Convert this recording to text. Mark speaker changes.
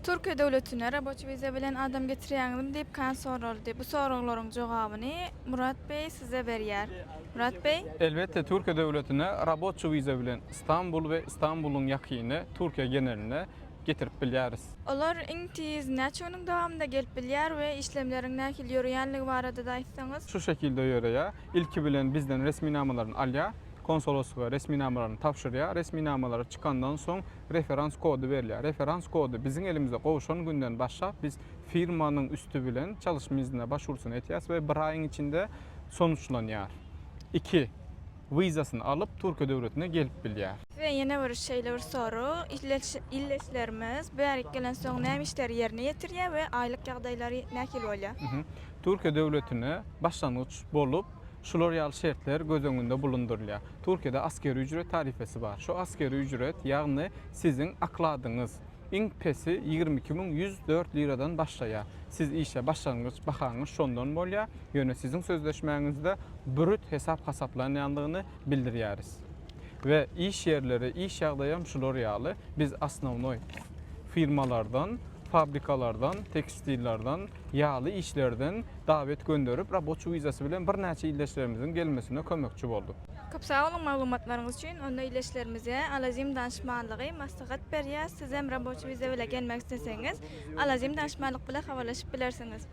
Speaker 1: Türkiýe döwletine raboçi wiza bilen adam getirýäňizmi diýip kan soraldy. Bu soraglaryň jogabyny Murat beý size berýär. Murat beý?
Speaker 2: Elbetde Türkiýe döwletine raboçi wiza bilen Istanbul we Istanbulyň ýakyny Türkiýe geneline getirip bilýäris.
Speaker 1: Olar iň tiz näçe günüň dowamynda gelip bilýär we işlemleriň nähili ýöreýänligi barada-da aýtsaňyz?
Speaker 2: Şu şekilde ýöreýär. Ilki bilen bizden resminamalaryny alýar. Konsoloslyga resminamalaryny tabşyrýar. Resminamalary çykandan soň referans kody berilýär. Referans kody biziň elimize gowşan günden başlap biz firmanyň üsti bilen çalışma iznine başwursyny etýäris we bir aýyň içinde sonuçlanýar. Iki, wizasyny alyp Türkiýe döwletine gelip bilýär.
Speaker 1: Size ýene bir şeýle bir sorag, ildeşlerimiz bu ýerik gelensoň näme işleri ýerine ýetirýär we aýlyk ýagdaýlary nähili bolýar?
Speaker 2: Türkiýe döwletine başlangyç bolup şular ýaly şertler göz öňünde bulundyrylýar. Türkiýede asgeri ücret tarifesi bar. Şu asgeri ücret, ýagny siziň okladyňyz iň pesi 22 104 liradan başlaýar. Siz işe başlangyç bahaňyz şondan bolýar, ýöne siziň sözleşmäňizde brüt hesap hasaplanýandygyny bildirýäris. We iş ýerleri, iş ýagdaýam şular ýaly, biz osnownoý firmalardan, fabrikalardan, tekstillerden ýaly işlerden dawet gönderip, raboçi wizasy bilen birnäçe ildeşlerimiziň gelmesine kömekçi bolduk.
Speaker 1: Köp sag boluň maglumatlaryňyz üçin. Onda ildeşlerimize Alazim danyşmanlygy maslahat berýäs. Sizem raboçi wiza bile gelmek isleseňiz, Alazim danyşmanlyk bile habarlaşyp bilersiňiz.